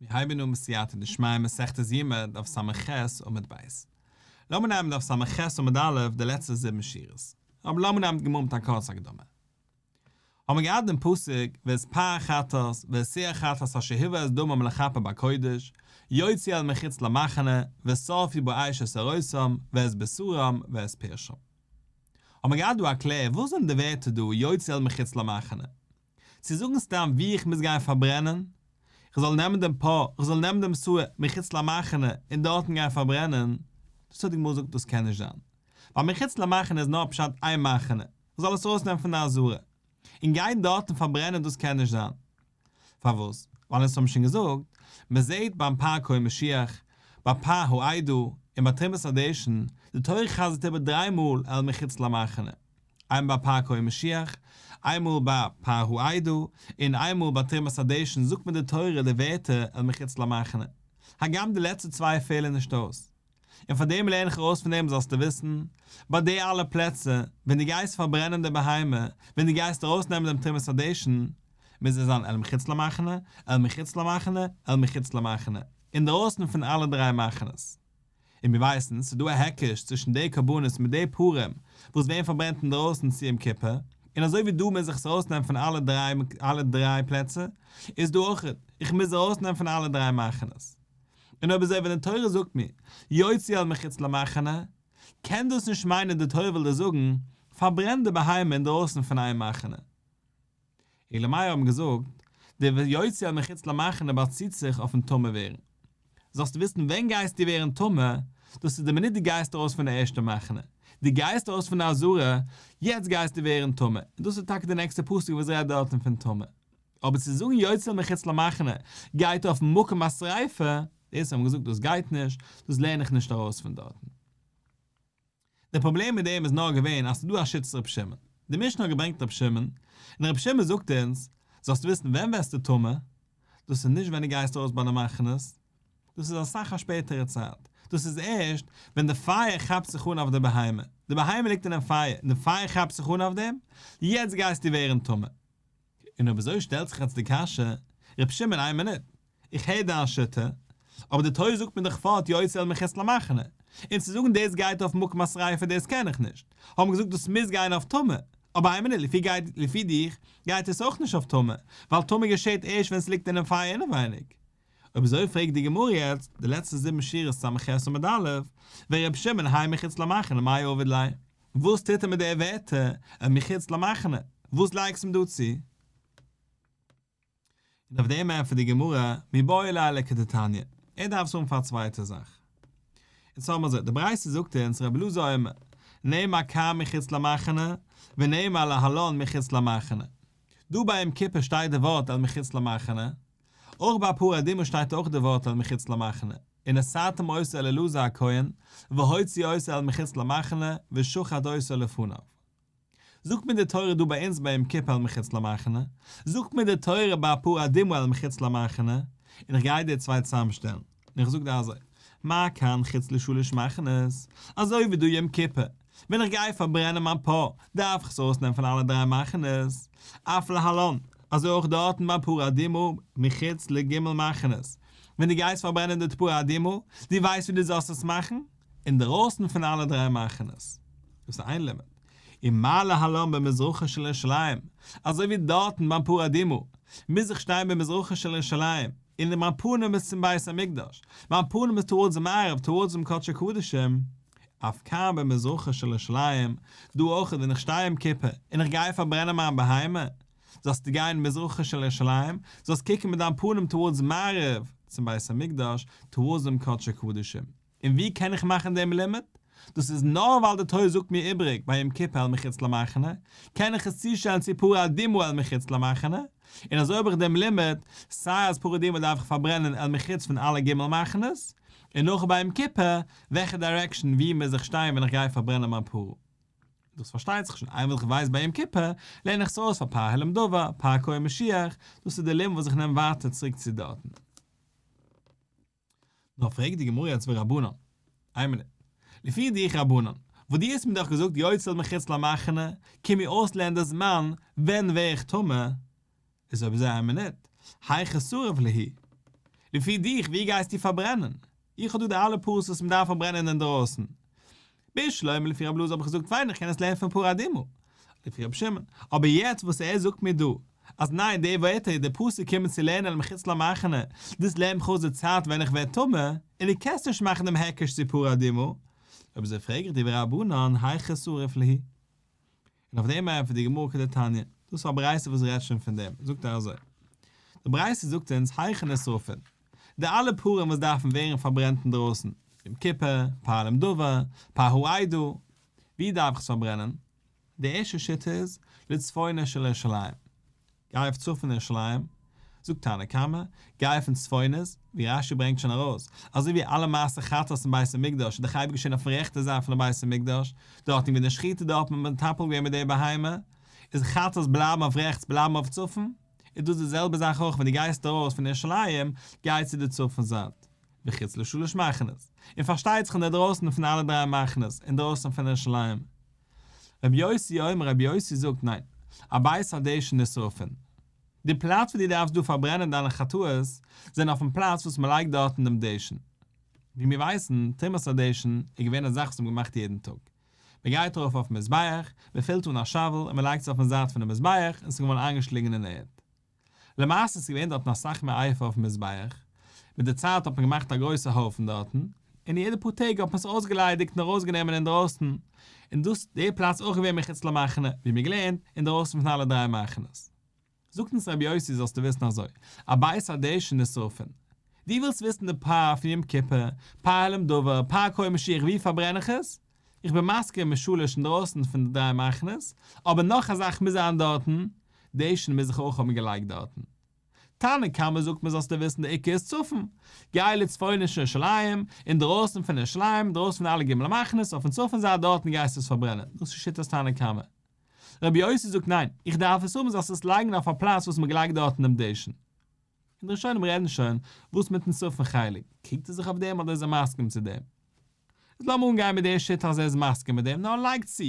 מיר הייבן אן בסייעתא דשמיא מסכת יומא דף ס"ח עמוד ב'. לאמיר נעמען דף ס"ח עמוד א' די לעצטע זיבן שורות. אבער לאמיר נעמען די גמרא מיט א קורצע הקדמה. האבן מיר געהאט דעם פסוק ואת פר החטאת ואת שעיר החטאת אשר הביא את דמם לכפר בקודש יוציא אל מחוץ למחנה ושרפו באש את שערותם ואת בשרם ואת פרשם. האבן מיר געהאט דא א קלער וואס זענען די ווערטער דא יוציא אל מחוץ למחנה? צו זאגן סתם וואו איך מוז גיין פארברענען, איך זאל נעמען דעם פר, איך זאל נעמען דעם שעיר מחוץ למחנה און דארטן גיין פארברענען, דאס האט די גמרא געזאגט דאס קען נישט זיין, ווייל מחוץ למחנה איז נאר פשט איין מחנה, איך זאל עס ארויסנעמען פון די עזרה און גיין דארטן פארברענען דאס קען נישט זיין. פארוואס? ווייל אונז האבן שוין געזאגט, מען זעט ביים פר כהן משיח, ביי פר העדה און ביי תרומת הדשן, די תורה חזר'ט איבער דריי מאל אל מחוץ למחנה. איינמאל ביי פר כהן משיח, איינמאל ביי פר העדה, און איינמאל ביי תרומת הדשן זאגט מיר די תורה די ווערטער אל מחוץ למחנה. הגם די לעצטע צוויי פעלן נישט אויס. און פאר דעם לערן איך ארויס פון דעם זאלסטו וויסן, ביי די אלע פלעצער, ווען דו גייסט פארברענען די בהמה, ווען דו גייסט ארויסנעמען דעם תרומת הדשן, מוז עס זיין אל מחוץ למחנה, אל מחוץ למחנה, אל מחוץ למחנה, אינדרויסן פון אלע דריי מחנות. און מיר ווייסן ס'איז דא א היקש צווישן די קרבנות מיט די פרים וואס ווערן פארברענט אינדרויסן צו יום כיפור, און אזוי ווי דא מוז איך עס ארויסנעמען פון אלע דריי אלע דריי פלעצער, איז דא אויך, איך מוז ארויסנעמען פון אלע דריי מחנות. און אויב אזוי ווען די תורה זאגט מיר יוציא אל מחוץ למחנה, קען דאס נישט מיינען די תורה וויל דיר זאגן פארברען די בהמה אינדרויסן פון איין מחנה. אלא מאי האבן געזאגט, די יוציא אל מחוץ למחנה באציט זיך אויפן טמא ווערן. זאלסטו וויסן ווען גייסטו ווערן טמא, דאס איז די מינוט דו גייסט ארויס פון די ערשטע מחנה, דו גייסט ארויס פון די עזרה, יעצט גייסטו ווערן טמא, און דאס איז טאקע די נעקסטע פסוק וואס רעדט דארטן פון טמא. אבער צו זאגן יוציא אל מחוץ למחנה גייט אויפן מקום השריפה, דאס האבן געזאגט דאס גייט נישט, דאס לערן איך נישט ארויס פון דארטן. די פראבלעם מיט דעם איז נאר געווען אז ס'איז דא א שיטת ר' שמעון. די משנה האט געברענגט ר' שמעון, און ר' שמעון זאגט אונז, זאלסט וויסן ווען ווערסטו טמא, דאס איז נישט ווען דו גייסט ארויס ביי די מחנות, דאס איז אסאך א שפעטערע צייט, דאס איז ערשט ווען די פייער כאפט זיך אן אויף די בהמה, די בהמה ליגט אינעם פייער און די פייער כאפט זיך אן אויף דעם, יעצט גייסטו ווערן טמא. און אויב אזוי שטעלט זיך יעצט די קשיא, ר' שמעון איין מינוט, איך הער דיין שיטה, אבער די תורה זאגט מיר דאך פארט יוציא אל מחוץ למחנה, און צו זאגן דאס גייט אויף מקום השריפה דאס קען איך נישט, האבן געזאגט דאס מוז גיין אויף טומאה, אבער איין מינוט לפי גייט לפי דיך גייט עס אויך נישט אויף טומאה, ווייל טומאה געשעט ערשט ווען עס ליגט אינעם פייער אינעווייניג. אויב אזוי פרעגט די גמרא יעצט די לעצטע זיבן שורות ס"ח עמוד א', ור' שמעון האי מחוץ למחנה מאי עביד ליה, וואס טוט ער מיט די ווערטער אל מחוץ למחנה, וואס לייגסט אים דא צו? און אויף דעם ענטפערט די גמרא, מיבעי ליה לכדתניא, ער דארף עס האבן פאר א צווייטע זאך. און צו האבן אזוי, די ברייתא זאגט אונז רבי אלעזר אומר, נאמר כאן מחוץ למחנה, ונאמר להלן מחוץ למחנה. דא ביי יום כיפור שטייט די ווארט אל מחוץ למחנה, אויך ביי פרה אדומה שטייט אויך די ווארט אל מחוץ למחנה, ונתתם אותו אל אלעזר הכהן, והוציא אותו אל מחוץ למחנה, ושחט אותו לפניו. זאגט מיר די תורה דא ביי אונז ביי יום כיפור אל מחוץ למחנה, זאגט מיר די תורה ביי פרה אדומה אל מחוץ למחנה, און איך גיי די צוויי צוזאמשטעלן, און איך זאג דיר אזוי, מה כאן חוץ לשלש מחנות, אזוי ווי דא יום כיפור, ווען איך גיי פארברענען מיין פר, דארף איך עס ארויסנעמען פון אלע דריי מחנות, אף להלן, אזוי אויך דארטן ביי פרה אדומה מחוץ לג' מחנות, ווען דו גייסט פארברענען די פרה אדומה, דו ווייסט ווי דו זאלסט עס מאכן? אינדערויסן פון אלע דריי מחנות. דאס איז איין לימוד. ומה להלן במזרחה של ירושלים, אזוי ווי דארטן ביים פרה אדומה, מוז איך שטיין במזרחה של ירושלים, און מיין פנים איז צום בית המקדש, מיין פנים איז towards מערב, towards דעם קדשי קדשים, אף כאן במזרחה של ירושלים, דא אויך ווען איך שטיי יום כיפור, און איך גיי פארברענען מיין בהמה, זאלסטו גיין מזרחה של ירושלים, זאלסט קוקן מיט דיין פנים towards מערב, צום בית המקדש, towards דעם קדשי קדשים. און ווי קען איך מאכן דעם לימוד? דאס איז נאר ווייל די תורה זאגט מיר איבריג ביי יום כיפור אל מחוץ למחנה, קען איך עס צושטעלן צו פרה אדומה אל מחוץ למחנה, און אזוי האב איך דעם לימוד, סיי אז פרה אדומה דארף איך פארברענען אל מחוץ פון אלע ג' מחנות, און נאך ביי יום כיפור, וועלכע direction ווי מוז איך שטיין ווען איך גיי פארברענען מיין פרה. דאס פארשטייט זיך שוין איינמאל איך ווייס ביי יום כיפור, לערן איך עס אויס פאר פר העלם דבר, פר כהן משיח, דאס איז די לימוד וואס איך נעם ווייטער צוריק צו דארטן. נאר פרעגט די גמרא יעצט ורבנן, איין מינוט, לפי דיך רבנן, וואס דו האסט מיר דאך געזאגט יוציא אל מחוץ למחנה, קום מיר אויסלערנען די זמן ווען ווער איך טמא, איז אויב אזוי איין מינוט, היכי שריף להו? לפי דיך, ווי גייסטו פארברענען? איך האב דא די אלע פרות וואס מען דארף פארברענען אינדרויסן. בשלמא לפי רב אלעזר האב איך געזאגט פיין איך קען עס לערנען פון פרה אדומה. לפי רבי שמעון. אבער יעצט וואס ער זאגט מיר דא אז ניין די ווערטער די פסוק קומען צו לערנען אל מחוץ למחנה דאס לערנט מיך אויס די צייט ווען איך ווער טמא און דו קענסט נישט מאכן דעם היקש צו פרה אדומה. אויב אזוי פרעג איך דיר ורבנן היכא שריף להו. און אויף דעם ענטפערט די גמרא כדתניא, דאס איז א ברייתא וואס רעדט שוין פון דעם, זאגט ער אזוי, די ברייתא זאגט אונז היכן נשרפין, די אלע פרים וואס דארפן ווערן פארברענט אינדרויסן, יום כיפור, פר העלם דבר, פר העדה, ווי דארף איך עס פארברענען? די ערשטע שיטה איז, לצפונה של ירושלים, גיי אויף צפון ירושלים, זאגט תנא קמא, גיי אויפן צפונית, ווי רש"י ברענגט שוין ארויס, אזוי ווי אלע מעשה חטאת אין בית המקדש איז דאך אייביג געשען אויפן רעכטע זייט פונעם בית המקדש, דארטן ווי די שחיטה דארט האט מען מטפל געווען מיט די בהמה, איז חטאת בלייבן אויף רעכטס בלייבן אויף צפון, איז דאס די זעלבע זאך אויך ווען דו גייסט ארויס פון ירושלים, גיי צו די צפון זייט, מחוץ לשלש מחנות, און פארשטייט זיך אינדערדרויסן פון אלע דריי מחנות, אינדרויסן פון ירושלים. רבי יוסי אומר רבי יוסי זאגט ניין, אבית הדשן נשרפין. די פלאץ וואו דו דארפסט דא פארברענען דיינע חטאות זענען אויפן פלאץ וואס מען לייגט דארטן דעם דשן. ווי מיר ווייסן, תרומת הדשן איז געווען א זאך וואס מען האט געמאכט יעדן טאג. מען גייט ארויף אויפן מזבח, מען פילט אן א שאוול און מען לייגט עס אויפן זייט פונעם מזבח און עס איז געווארן איינגעשלינגען אין ערד. למעשה איז געווען דארטן אסאך מער אפר אויפן מזבח, מיט די צייט האט מען געמאכט א גרויסע הויפן דארטן, און יעדע פאר טעג האט מען עס אויסגעליידיגט און ארויסגענומען אינדרויסן, און דאס די פלאץ איז אויך געווען מחוץ למחנה, ווי מיר געלערנט, אינדרויסן פון אלע דריי מחנות. זאגט אונז רבי יוסי זאלסטו וויסן אזוי, אבית הדשן נשרפין. דו ווילסט וויסן די פר פון יום כיפור, פר העלם דבר, פר כהן משיח ווי פארברען איך עס? איך בין מסכים משלש אינדרויסן פון די דריי מחנות, אבער נאך א זאך מוז זיין דארטן, דשן מוז איך אויך האבן געלייגט דארטן. תנא קמא זאגט מיר זאלסטו וויסן די עיקר איז צפון, גיי לצפונה של ירושלים, אינדרויסן פון ירושלים, אינדרויסן פון אלע ג' מחנות, אויפן צפון זייט דארטן גייסטו עס פארברענען, דאס איז שיטת תנא קמא. רבי יוסי זאגט ניין, איך דארף עס האבן זאלסט עס לייגן אויף א פלאץ וואס מען געלייגט דארטן דעם דשן. און די ראשונים רעדן שוין, וואס מיטן צפון חלק, קריגט ער זיך אויף דעם אדער איז ער מסכים צו דעם? איז לאמיר אנגיין מיט די שיטה אז ער איז מסכים מיט דעם, נאר לייג צו,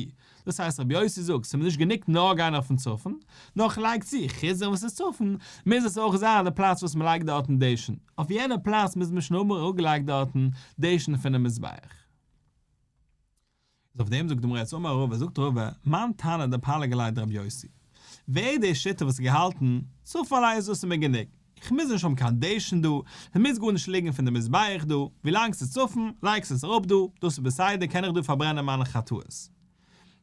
דאס הייסט רבי יוסי זאגט ס'איז מיר נישט גענוג נאר גיין אויפן צפון, נאר כ'לייג צו, חוץ דעם וואס ס'איז צפון, מוז עס אויך זיין די פלאץ וואס מ'לייגט דארטן דשן, אויף יענע פלאץ מוז מען שוין האבן אראפגעלייגט דארטן דשן פונעם מזבח. איז אויף דעם זאגט די גמרא יעצט אמר רבא זאגט רבא מאן תנא דפליג עליה דרבי יוסי ווער איז די שיטה וואס האט געהאלטן צפון אליינס דאס איז מיר גענוג איך מוז נישט האבן קיין דשן דא עס מוז גארנישט ליגן פון די מזבח דא ווילאנג ס'איז צפון לייגסט עס אראפ דא דאס איז בסדר קען איך דא פארברענען מיינע חטאות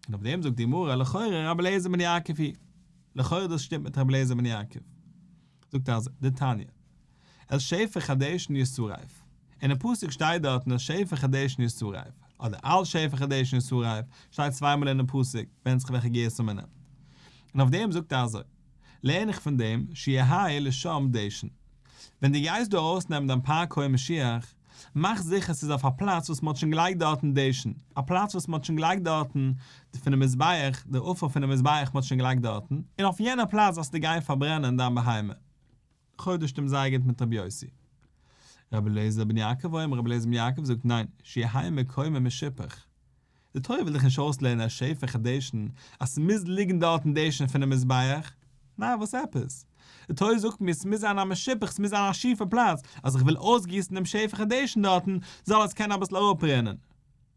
און אויף דעם זאגט די גמרא לכאורה רבי אליעזר בן יעקב היא לכאורה דאס שטימט מיט רבי אליעזר בן יעקב זאגט ער אזוי דתניא אל שפך הדשן ישרף, אינעם פסוק שטייט דארטן אל שפך הדשן ישרף, אדער על שפך הדשן ישרף, שטייט צוויי מאל אינעם פסוק, ווענדט זיך וועלכע גירסא מען נעמט. און אויף דעם זאגט ער אזוי, לערן איך פון דעם שיהא לשם דשן. ווען דו גייסט דא ארויסנעמען דיין פר כהן משיח, מאך זיכער ס'איז אויף א פלאץ וואס מ'האט שוין געלייגט דארטן דשן, א פלאץ וואס מ'האט שוין געלייגט דארטן פונעם מזבח, די עפר פונעם מזבח מ'האט שוין געלייגט דארטן, און אויף יענע פלאץ זאלסטו גיין פארברענען דיין בהמה. לכאורה שטימט זייער גוט מיט רבי יוסי. רבי אליעזר בן יעקב אומר, רבי אליעזר בן יעקב זאגט ניין, שיהא מקומו משופח. די תורה וויל דיך נישט אויסלערנען א שפך הדשן אז ס'מוז ליגן דארטן דשן פונעם מזבח, ניין וואס עפעס? די תורה זאגט מיר ס'מוז זיין א משופח, ס'מוז זיין א שיפע פלאץ, אז איך וויל אויסגיסן דעם שפך הדשן דארטן, זאל עס קענען אביסל אראפרינען.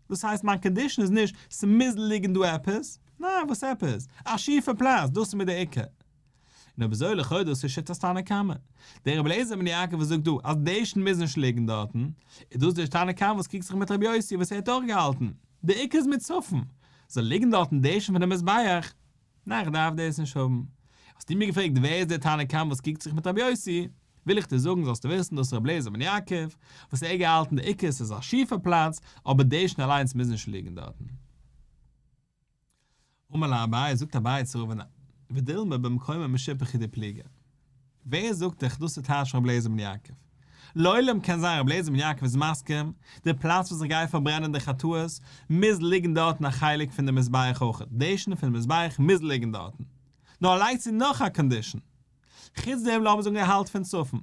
דאס הייסט מיין condition איז נישט ס'מוז ליגן דא עפעס, ניין וואס עפעס? א שיפע פלאץ, דאס איז מיר דער עיקר. און אויב אזוי לכאו' דאס איז שיטת תנא קמא. דער רבי אליעזר בן יעקב וואס זאגט דא אז דשן מוז נישט ליגן דארטן, איז דאס דער תנא קמא וואס קריגט זיך מיט רבי יוסי וואס ער האט אויך געהאלטן, דער עיקר איז מיט צפון, זאל ליגן דארטן דשן פונעם מזבח. ניין איך דארף דאס נישט האבן. האסטו מיר געפרעגט ווער איז דער תנא קמא וואס קריגט זיך מיט רבי יוסי, וויל איך דיר זאגן זאלסטו וויסן דאס איז רבי אליעזר בן יעקב, וואס ער האט געהאלטן דער עיקר ס'איז א שיפע פלאץ, אבער דשן אליינס מוז נישט ליגן דארטן. אמר ליה אביי, זאגט אביי צו רבא ודילמא במקומו משופח הוא דפליגי. ווער זאגט דיך דאס איז טייטש פון רבי אליעזר בן יעקב? לעולם קען זיין רבי אליעזר בן יעקב איז מסכים, די פלאץ וואס איך גיי פארברענען די חטאות, מוז ליגן דארטן א חלק פון די מזבח אויך, דשן פון די מזבח מוז ליגן דארטן. נאר ער לייגט צו נאך א condition. חוץ דעם לאמיר זאגן ער האלט פון צפון.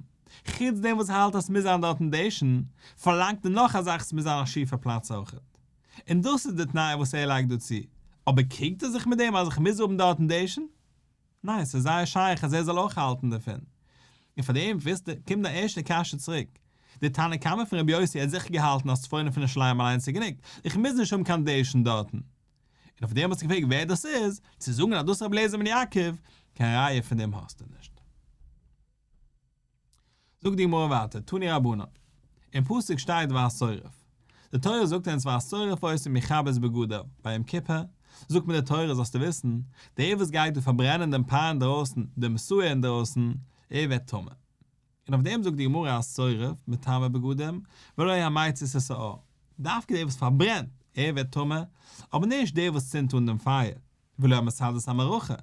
חוץ דעם וואס ער האלט אז ס'מוז זיין דארטן דשן, פארלאנגט ער נאך א זאך ס'מוז זיין א שיפע פלאץ אויך. און דאס איז די תנאי וואס ער לייגט דא צו, אבער קריגט ער זיך מיט דעם אז איך מוז האבן דארטן דשן? ניין, ס'איז זייער שייך אז ער זאל אויך האלטן דערפון. און פאר דעם ווייסטו, קומט די ערשטע קשיא צוריק. די תנא קמא פון רבי יוסי האט זיכער געהאלטן אז צפונה פון ירושלים אליינס איז גענוג, איך מוז נישט האבן קיין דשן דארטן. און אויף דעם האסטו געפרעגט ווער דאס איז, צו זאגן אז דאס איז רבי אליעזר בן יעקב, קיין ראיה פון דעם האסטו נישט. זאגט די גמרא ווייטער, תנו רבנן, אין פסוק שטייט והשורף, די תורה זאגט אונז והשורף אותם יכבס בגדיו, ביי יום כיפור, זאגט מיר די תורה זאלסטו וויסן, דער וואס גייט דא פארברענען דעם פר אינדרויסן, דעם שעיר אינדרויסן, ער ווערט טמא. און אויף דעם זאגט די גמרא השורף מטמא בגדים, ולא המצית את האור, דווקא דער וואס פארברענט, ער ווערט טמא, אבער נישט דער וואס צינדט אן דעם פייער. ולא המסדר את המערכה,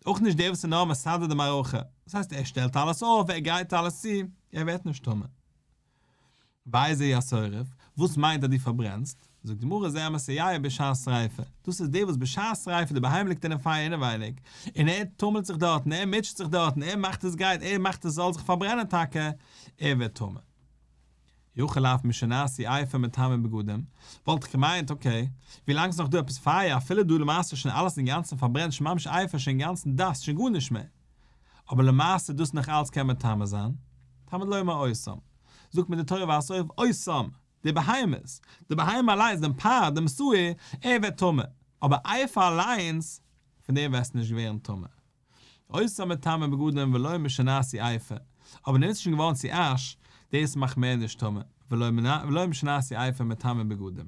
אויך נישט דער וואס איז נאר מסדר די מערכה, דאס הייסט ער שטעלט אלעס אויף, ער גרייט אלעס צו, ער ווערט נישט טמא. ואיזהו השורף, וואס מיינט אז דו פארברענסט? זאגט די גמרא זה המסייע בשעת שריפה, דאס איז דער וואס בשעת שריפה די בהמה ליגט אינעם פייער אינעווייניג, און ער טומלט זיך דארטן, ער מוטשעט זיך דארטן, ער מאכט עס גרייט, ער מאכט עס זאל זיך פארברענען טאקע, ער ווערט טמא. יכול אף משנעשו אפר מטמא בגדים, וואלט איך געמיינט okay, ווילאנג ס'נאך דא עפעס פייער אפילו דא למעשה איז שוין אלעס אינגאנצן פארברענט שוין ממש אפר שוין אינגאנצן dust שוין גארנישט מער, אבער למעשה דאס נאך אלץ קען מטמא זיין, תלמוד לומר אותם, זאגט מיר די תורה והשורף אותם, די בהמות, די בהמה אליינס דעם פר, דעם שעיר, ער ווערט טמא, אבער אפר אליינס, פון דעם וועסטו נישט ווערן טמא. אותם מטמא בגדים ולא משנעשו אפר, אבער ווען עס איז שוין געווארן צו אש, דאס מאכט מער נישט טמא, ולא משנעשו אפר מטמא בגדים.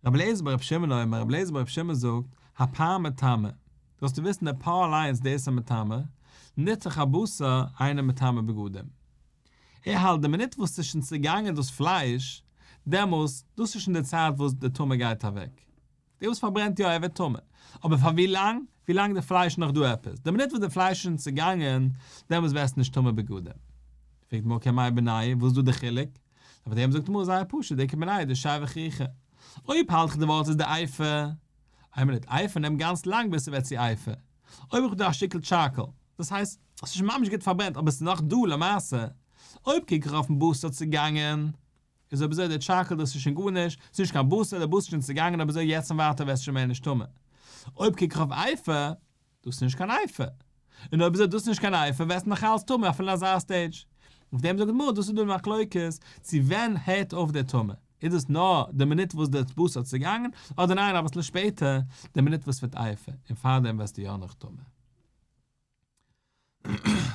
רבי אליעזר ברבי שמעון אומר, רבי אליעזר ברבי שמעון זאגט, הפר מטמא, זאלסטו וויסן דער פר אליינס דאס איז מטמא, ניתוך הבשר אינו מטמא בגדים. ער האלט די מינוט וואס ס'איז שוין צעגאנגען דאס פלייש, דעמאלס, דאס איז שוין די צייט וואס די טומאה גייט אוועק. דער וואס פארברענט יא ער ווערט טמא, אבער פאר ווי לאנג? ווי לאנג די פלייש איז נאך דא עפעס, די מינוט וואס די פלייש איז שוין צעגאנגען, דעמאלס ווערסטו נישט טמא בגדים. פרעגט די גמרא okay מאי בינייהו, וואס איז דא די חילוק? אויף דעם זאגט די גמרא זייער פשוט, דאיכא בינייהו דשיבח רוחיה. אויב האלט איך די ווארט איז די אפר, איין מינוט, אפר נעמט גאנץ לאנג ביז ס'ווערט צו אפר. אויב איך האב דא א שטיקל charcoal, דאס הייסט, עס איז שוין ממש גוט פארברענט אבער עס איז נאך דא למעשה, אויב קוק איך אויפן בשר צעגאנגען, איז אויב אזוי דער charcoal דאס איז שוין גארנישט, ס'איז נישט קיין בשר, דער בשר איז שוין צעגאנגען אויב אזוי יעצט און ווייטער ווערסטו שוין מער נישט טמא. אויב קוק איך אויף אפר, דאס איז נישט קיין אפר. און אויב אזוי דאס איז נישט קיין אפר ווערסטו נאך אלץ טמא אפילו אין אזא stage. אויף דעם זאגט די גמרא דאס איז דא די מחלוקת צו ווען הערט אויף דער טומאה, איז דאס נאר די מינוט וואס דער בשר האט צעגאנגען, אדער ניין אביסל שפעטער, די מינוט וואס ווערט אפר, און פארדעם ווערסטו יא נאך טמא.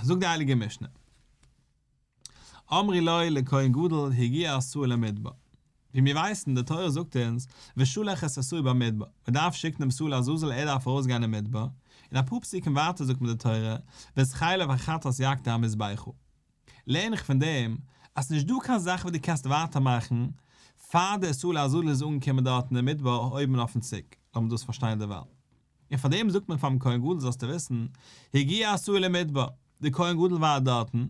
זאגט די הייליגע משנה. אמרו לו לכהן גדול הגיע השעיר למדבר. ווי מיר ווייסן, די תורה זאגט אונז, ושלח את השעיר במדבר, מען דארף שיקן דעם שעיר לעזאזל ער דארף ארויסגיין אין מדבר, און אפאר פסוקים ווייטער זאגט מיר די תורה, ואת חלב החטאת יקטיר המזבחה. לערן איך פון דעם, אז ס'נישט דא קיין זאך וואס דו קענסט ווייטער מאכן, פאר דער שעיר לעזאזל איז אנגעקומען דארטן אין מדבר אויבן אויפן ציק. לאמיר דאס פארשטיין דערווייל. און פאר דעם זאגט מען פאר'ן כהן גדול זאלסטו וויסן, הגיע השעיר למדבר, דער כהן גדול ווארט דארטן, ער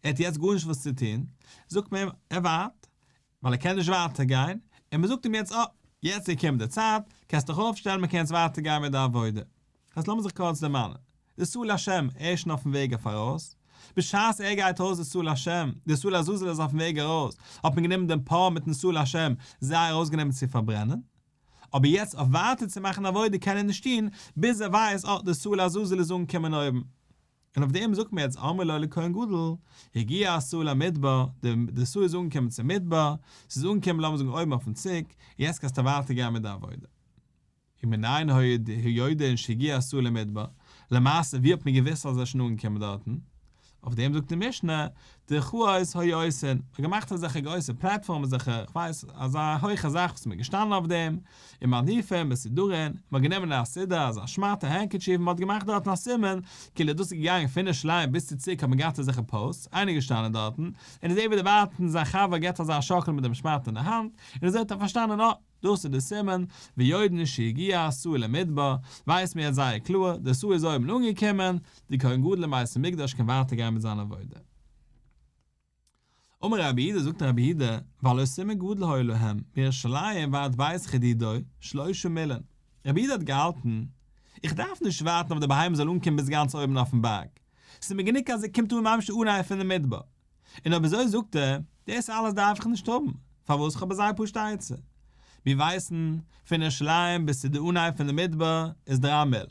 האט יעצט גארנישט וואס צו טון, זאגט מען אים, ער ווארט, ווייל ער קען נישט ווייטער גיין, און מען זאגט אים יעצט, אה, יעצט איז געקומען די צייט, קענסט דיך אויפשטעלן, מען קען יעצט ווייטער גיין מיט די עבודה. אז לאמיר זיך קורץ דערמאנען, דער שעיר להשם, ער איז שוין אויפן וועג אויף ארויס, בשעת ער גייט ארויס דער שעיר להשם, דער שעיר לעזאזל איז אויפן וועג ארויס, האט מען גענומען דעם פר מיטן שעיר להשם, זיי ארויסגענומען צו פארברענען, אבער יעצט אויף ווייטער צו מאכן עבודה קען ער נישט טון ביז ער ווייסט אה די שעיר לעזאזל איז אנגעקומען אויבן. און אויף דעם זאגט מען יעצט אמרו לו לכהן גדול הגיע השעיר למדבר, די שעיר איז אנגעקומען צום מדבר, ס'איז אנגעקומען לאמיר זאגן אויבן אויפן ציק, יעצט קענסטו ווייטער גיין מיט די עבודה. ומנין היו יודעין שהגיע השעיר למדבר, למעשה ווי האט מען געוואוסט אז ער איז שוין אנגעקומען דארטן? אויף דעם זאגט די משנה, דרכאות היו עושין, מ'האט געמאכט אזעלכע גרויסע platform אזעלכע, כ'ווייס, אזא הויכע זאך וואס מ'איז געשטאנען אויף דעם, ומניפין בסודרין, מ'האט גענומען א סודר, אזא שמאטע, handkerchief, און מ'האט געמאכט דארטן א סימן, כאילו דאס איז געגאנגען פון ירושלים ביז צו ציק האט מען געהאט אזעלכע posts, איינער איז געשטאנען דארטן, און ער זעט ווי דערווייטענס זיין חבר געבט אזא שאקל מיט דעם שמאטע אין די האנט, און אזוי האט ער פארשטאנען, אה, דאס איז די סימן, ויודעין שהגיע השעיר למדבר, ווייסט מען יעצט זייער קלאר, די שעיר איז אויבן אנגעקומען, די כהן גדול אין בית המקדש קען ווייטער גיין מיט זיין עבודה. אמר רבי יהודה, זאגט רבי יהודה, והלא סימן גדול היה להם, מירושלים ועד בית חדודו, שלושה מילין. רבי יהודה האט געהאלטן, איך דארף נישט ווארטן אויף די בהמה זאל אנקומען ביז גאנץ אויבן אויפן בארג, ס'איז מיר גענוג אז ער קומט אן ממש אנהייב פונעם מדבר, און אויב אזוי זאגט ער, דאס אלעס דארף איך נישט האבן, פארוואס כ'האב א זייער פשוטע עצה. מיר ווייסן, פון ירושלים ביז צו די אנהייב פון די מדבר איז דריי מיל.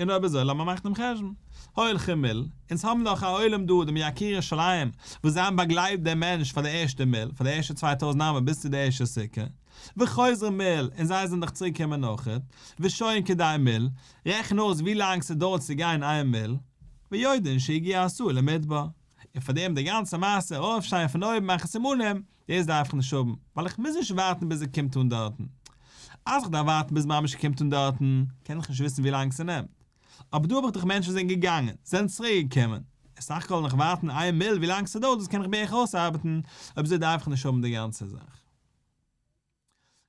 און אויב אזוי לאמיר מאכן דעם חשבון. הולכים מיל, אונז האבן דאך א עולם דא די מייקרי ירושלים וואס זיי האבן באגלייט דעם מענטש פאר די ערשטע מיל, פאר די ערשטע 2000 אמה ביז צו די ערשטע סוכה, וחוזרים מיל, און זיי זענען דאך צוריק געקומען אויכעט, ושוהין כדי מיל, רעכן אויס ווי לאנג ס'דויערט צו גיין איין מיל, ויודעין שהגיע השעיר למדבר. און פאר דעם די גאנצע מעשה ארויפשטיין פון אויבן מאכן סימנים, דאס דארף איך נישט האבן, ווייל איך מוז נישט ווארטן ביז ער קומט אן דארטן. אז איך דארף ווארטן ביז ממש ער קומט אן דארטן, קען איך נישט וויסן ווי לאנג ס'נעמט. אבער דא האב איך דאך מענטשן וואס זענען געגאנגען, זענען צוריק געקומען, און סך הכל נאך ווארטן איין מיל ווי לאנג ס'דויערט דאס קען איך בערך אויסארבעטן, אויב אזוי דארף איך נישט האבן די גאנצע זאך.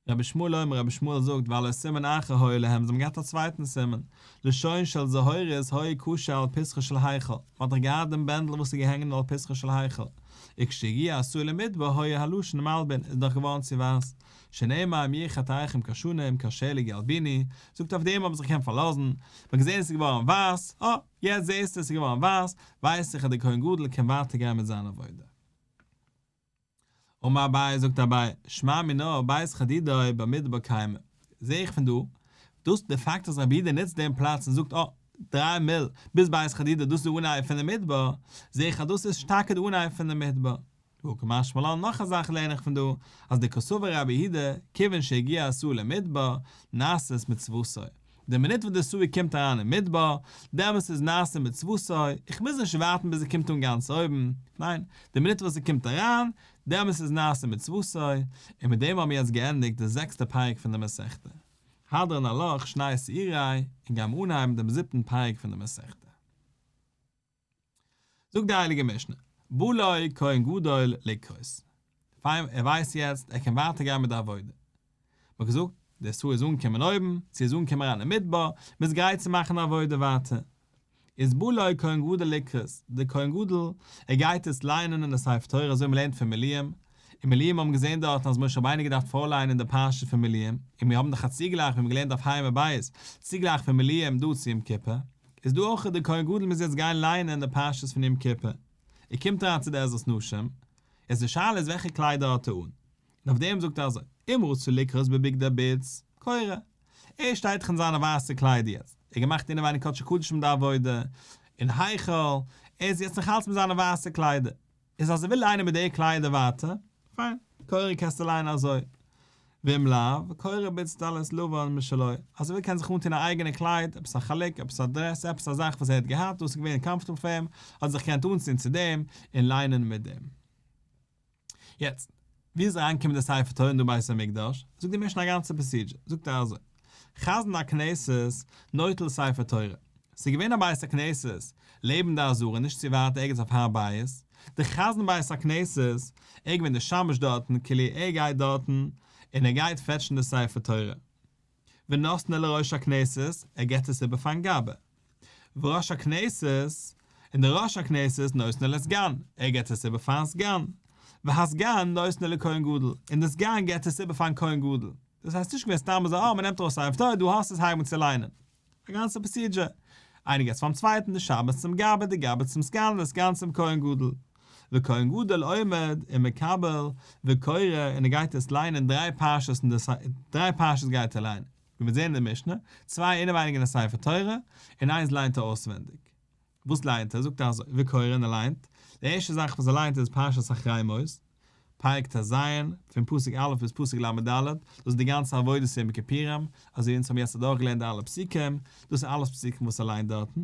רבי ישמעאל אומר רבי ישמעאל זאגט והלא סימן אחר היה להם זיי האבן געהאט א צווייטן סימן, לשון של זהורית היה קשור על פתחו של היכל, מען האט דאך געהאט דעם בענדל וואס איז געהענגען על פתחו של היכל, וכשהגיע השעיר למדבר היה הלשון מלבין איז דאך געווארן צו ווייס, שנאמר אם יהיו חטאיכם כשנים כשלג ילבינו, זאגט אויף דעם האט מען זיך געקענט פארלאזן, מען האט געזען עס איז געווארן ווייס, אה, יעצט זעסטו עס איז געווארן ווייס, ווייס איך אז דער כהן גדול קען ווייטער גיין מיט זיין עבודה. אמר אביי, זאגט אביי, שמע מינה בית חדודו במדבר קיימא, זעה איך פון דא, דאס די פאקט אז רבי יהודה נוצט דעם פלאץ און זאגט אה, דריי מיל ביז בית חדודו דאס איז די אנהייב פון די מדבר, זעה איך אז דאס איז טאקע די אנהייב פון די מדבר. והא קא משמע לן נאך א זאך לערן איך פון דא, אז דקסבר רבי יהודה, כיוון שהגיע השעיר למדבר, נעשית מצוותו. די מינוט וואס די שעיר קומט אריין אין מדבר, דעמאלס איז נעשה מצוותו, איך מוז נישט ווארטן ביז ער קומט אן גאנץ אויבן, ניין, די מינוט וואס ער קומט אריין, דעמאלס איז נעשה מצוותו, און מיט דעם האבן מיר יעצט געענדיגט די זעקסטע פרק פון די מסכתא. הדרן עלך שני שעירי, און גיימיר אנהייבן דעם זיבטן פרק פון די מסכתא. זאגט די הייליגע משנה, בא לו כהן גדול לקרות. פיין, ער ווייסט יעצט, ער קען ווייטער גיין מיט די עבודה. מ'האט געזאגט, דער שעיר איז אנגעקומען אויבן, צו איז אנגעקומען אריין אין מדבר, מ'איז גרייט צו מאכן די עבודה ווייטער. איז בא לו כהן גדול לקרות, דער כהן גדול, ער גייט עס ליינען אין די ספר תורה אזוי מ'לערנט פון מילואים, אין מילואים האבן געזען דארטן אז משה רבינו געדארפט פארליינען די פרשה פון מילואים, און מיר האבן דאך א צוגלייך ווי מ'האט געלערנט דף ה' עמוד ב', צוגלייך פון מילואים דא צו יום כיפור. איז דא אויך דער כהן גדול מוז יעצט גיין ליינען די פרשיות פון יום כיפור, ער קומט אריין צו די עזרת נשים, איז די שאלה איז וועלכע קליידער האט ער אן, און אויף דעם זאגט ער אזוי, אם רצה לקרות בבגדי בוץ, קורא, ער שטייט דאך אין זיינע ווייסע קליידער יעצט, ער האט געמאכט אינעווייניג קדשי קדשים די עבודה, אין היכל, ער איז יעצט נאך אלץ מיט זיינע ווייסע קליידער, איז אז ער וויל ליינען מיט די קליידער ווייטער, פיין, קורא קענסטו ליינען אזוי. ואם לאו, קורא באצטלית לבן משלו, אז ער וויל קען זיך אנטון א אייגענע קלייד, עפעס א חלוק, עפעס א דרעס, עפעס א זאך וואס ער האט געהאט וואס איז געווען קאמפארטעבל פאר אים, האט ער זיך געקענט אנטון צו דעם און ליינען מיט דעם. יעצט, ווי איז אריינגעקומען די ספר תורה אין דעם בית המקדש? זאגט די משנה א גאנצע procedure, זאגט ער אזוי, חזן הכנסת נוטל ספר תורה, ס'איז געווען א בית הכנסת לעבן די עזרה נישט צו ווייט ערגעץ אויף הר הבית, די חזן בית הכנסת, ער איז געווען די שמש דארטן כאילו ער גייט דארטן און ער גייט פעטשן די ספר תורה, ונותנו לראש הכנסת, ער געבט עס איבער פארן גבאי. וראש הכנסת, און דער ראש הכנסת נותנו לסגן, ער געבט עס איבער פארן סגן. והסגן נותנו לכהן גדול, און דער סגן געבט עס איבער פארן כהן גדול. דאס הייסט נישט געווען סתם אזוי אה מען נעמט ארויס ספר תורה דא האסט עס הייב אן צו ליינען. א גאנצע procedure. איינער געבט עס פארן צווייטן, די שמש צום גבאי, די גבאי צום סגן, די סגן צום כהן גדול. וכהן גדול עומד ומקבל וקורא און ער גייט עס ליינען דריי פרשות אין די דריי פרשות גייט ער ליינען. ווי מיר זעהן אין די משנה, צוויי אינעווייניג אין די ספר תורה, און איינס ליינט ער אויסווענדיג. וואס ליינט ער? זאגט ער אזוי, וקורא און ער ליינט, די ערשטע זאך וואס ער ליינט איז פרשת אחרי מות, פרק טז, פון פסוק א' ביז פסוק לד, דאס איז די גאנצע עבודת יום הכיפורים, אזוי ווי אונז האבן יעצט אדורכגעלערנט די אלע פסוקים, דאס איז אלעס פסוקים וואס ער ליינט דארטן.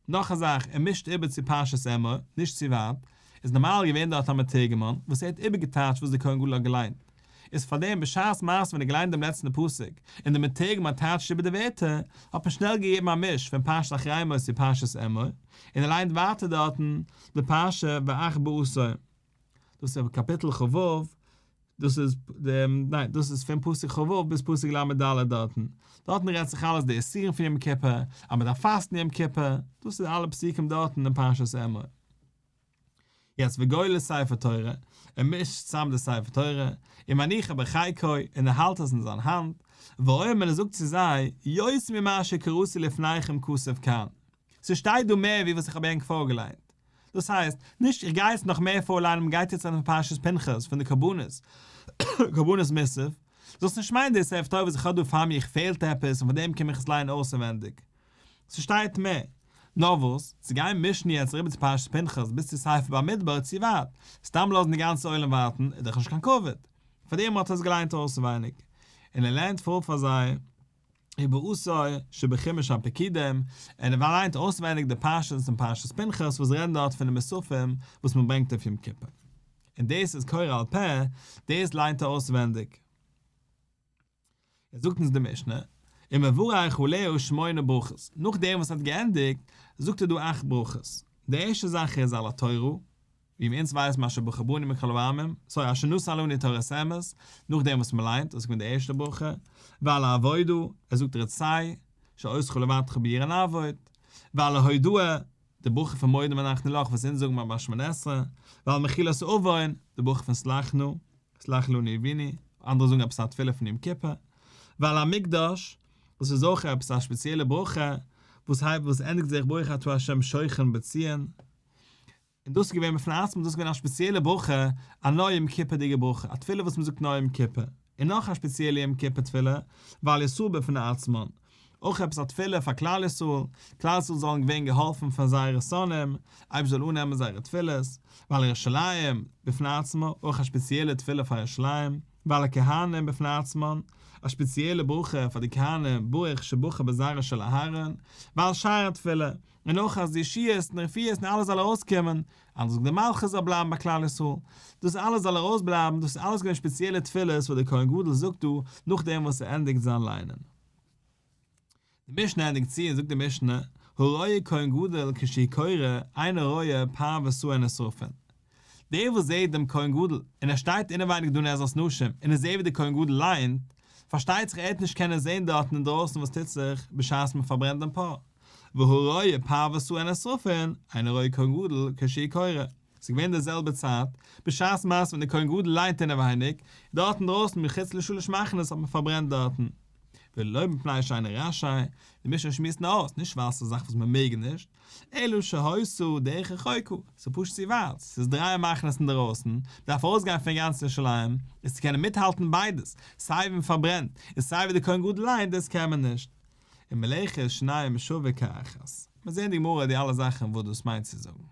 נאך א זאך, ער מישט איבער צו פרשת אמור, נישט צו ווייט, איז נארמאל געווען דארט א מתורגמן וואס ער האט איבערגעטייטשט וואס דער כהן גדול האט געליינט, איז פארדעם בשעת מעשה ווען ער געליינט דעם לעצטן פסוק און דער מתורגמן טייטשט איבער די ווערטער, האט מען שנעל געגעבן א מיש פון פרשת אחרי מות צו פרשת אמור, און ער ליינט ווייטער דארטן די פרשה ואך בעשור. דאס איז קאפיטל כ"ו, דאס איז ניין דאס איז פון פסוק כ"ו ביז פסוק ל"ד דארטן, דארטן רעדט זיך אלעס די איסורים פון יום כיפור, אז מען דארף פאסטן יום כיפור, דאס איז אלע פסוקים דארטן אין פרשת אמור. יעצט וגולל ספר תורה, ער מישט צוזאם די ספר תורה, ומניחו בחיקו, און ער האלט עס אין זיין האנט, ואומר און ער זאגט צו זיי, יותר ממה שקראתי לפניכם כתוב כאן. ס'שטייט דא מער ווי וואס איך האב ענק פארגעליינט. דאס הייסט, נישט איך גיי יעצט נאך מער פארליינען מ'גייט יעצט אריין אין פרשת פנחס פון די קרבנות, קרבנות מוסף, זאלסט נישט מיינען די ספר תורה וואס איך האב דא פאר מיך פעלט עפעס און פאר דעם קום איך עס ליינען אויסענווענדיג. ס'שטייט מער. נאר וואס, צו גיין מישן יעצט אריבער צו פרשת פנחס ביז צו ספר במדבר איז צו ווייט, סתם לאזן די גאנצע עולם ווארטן איז דאך נישט קיין כבוד, פארדעם האט ער עס געליינט אויסווייניג, און ער לערנט פאר פאר זיי ובעשור שבחומש הפקודים, און ער ליינט אויסווייניג די פרשיות אין פרשת פנחס וואס רעדן דארט פון די מוספים וואס מען ברענגט אויף יום כיפור, און דאס איז קורא על פה, דאס ליינט ער אויסווענדיג. יעצט זאגט אונז די משנה, ומברך עליה שמונה ברכות, נאכדעם וואס ער האט געענדיגט, זאגט ער דא אכט ברכות, די ערשטע זאך איז על התורה, ווי אונז ווייסן אשר בחר בנו מכל העמים, sorry אשר נתן לנו תורת אמת, נאכדעם וואס מען ליינט, דאס איז געווען די ערשטע ברכה, ועל העבודה, ער זאגט רצה, שאותך לבדך ביראה נעבוד, ועל ההודאה, די ברכה פון מודים אנחנו לך וואס אונז זאגן ביי שמונה עשרה, ועל מחילת עוון, די ברכה פון סלח נא, סלח לנו אבינו, אנדערע זאגן עפעס א תפילה פון יום כיפור, ועל המקדש, וואס איז אויך עפעס א שפעציעלע ברכה, וואס הייבט וואס ענדיגט זיך ברוך אתה ה' שוכן בציון, און דאס איז געווען בפני עצמו, דאס איז געווען א שפעציעלע ברכה, א נאר יום כיפור'דיגע ברכה, א תפילה וואס מען זאגט נאר יום כיפור, און נאך א שפעציעלע יום כיפור תפילה, ועל ישראל בפני עצמן, אויך עפעס א תפילה פאר כלל ישראל, כלל ישראל זאלן געווען געהאלפן פון זייערע שונאים, אייבערשטער זאל אננעמען זייערע תפילות, ועל ירושלים בפני עצמה, אויך א שפעציעלע תפילה פאר ירושלים, ועל הכהנים בפני עצמן, א שפעציעלע ברכה פאר די כהנים, ברוך שבחר בזרעו של אהרן, ועל שאר התפילה, און אויך אז די ישועות און רפואות און אלעס זאל ארויסקומען, אנדערש זאגט די מלכות זאל בלייבן ביי כלל ישראל, דאס אלעס זאל ארויסבלייבן, דאס איז אלעס געווען שפעציעלע תפילות וואס דער כהן גדול זאגט דא נאכדעם וואס ער ענדיגט זיין ליינען. די משנה ענדיגט צו און זאגט די משנה, הרואה כהן גדול כשהוא קורא אינו רואה פר ושעיר נשרפין. דער וואס זעט דעם כהן גדול און ער שטייט אינעווייניג דא אין עזרת נשים און ער זעט ווי דער כהן גדול ליינט, פארשטייט זיך ער וועט נישט קענען זען דארטן אינדרויסן וואס טוט זיך בשעת מען פארברענט דעם פר. והרואה פר ושעיר נשרפין אינו רואה כהן גדול כשהוא קורא. ס'איז געווען די זעלבע צייט, בשעת מעשה ווען דער כהן גדול ליינט אינעווייניג, דארט אינדרויסן מחוץ לשלש מחנות האט מען פארברענט דארטן. ולא מפני שאינו רשאי, די משנה שמועסט נאר אויס, נישט ווייל ס'איז א זאך וואס מען מעג נישט, אלא שהיתה דרך רחוקה, ס'איז פשוט צו ווייט, ס'איז דריי מחנות אינדערויסן, מ'דארף ארויסגיין פון גאנץ ירושלים, איז צו קענען מיטהאלטן ביידעס, סיי ווי מ'פארברענט, און סיי ווי דער כהן גדול ליינט, דאס קען מען נישט. ומלאכת שניהם שווה כאחת. מיר זעהן אין די גמרא די אלע זאכן וואס דאס מיינט צו זאגן.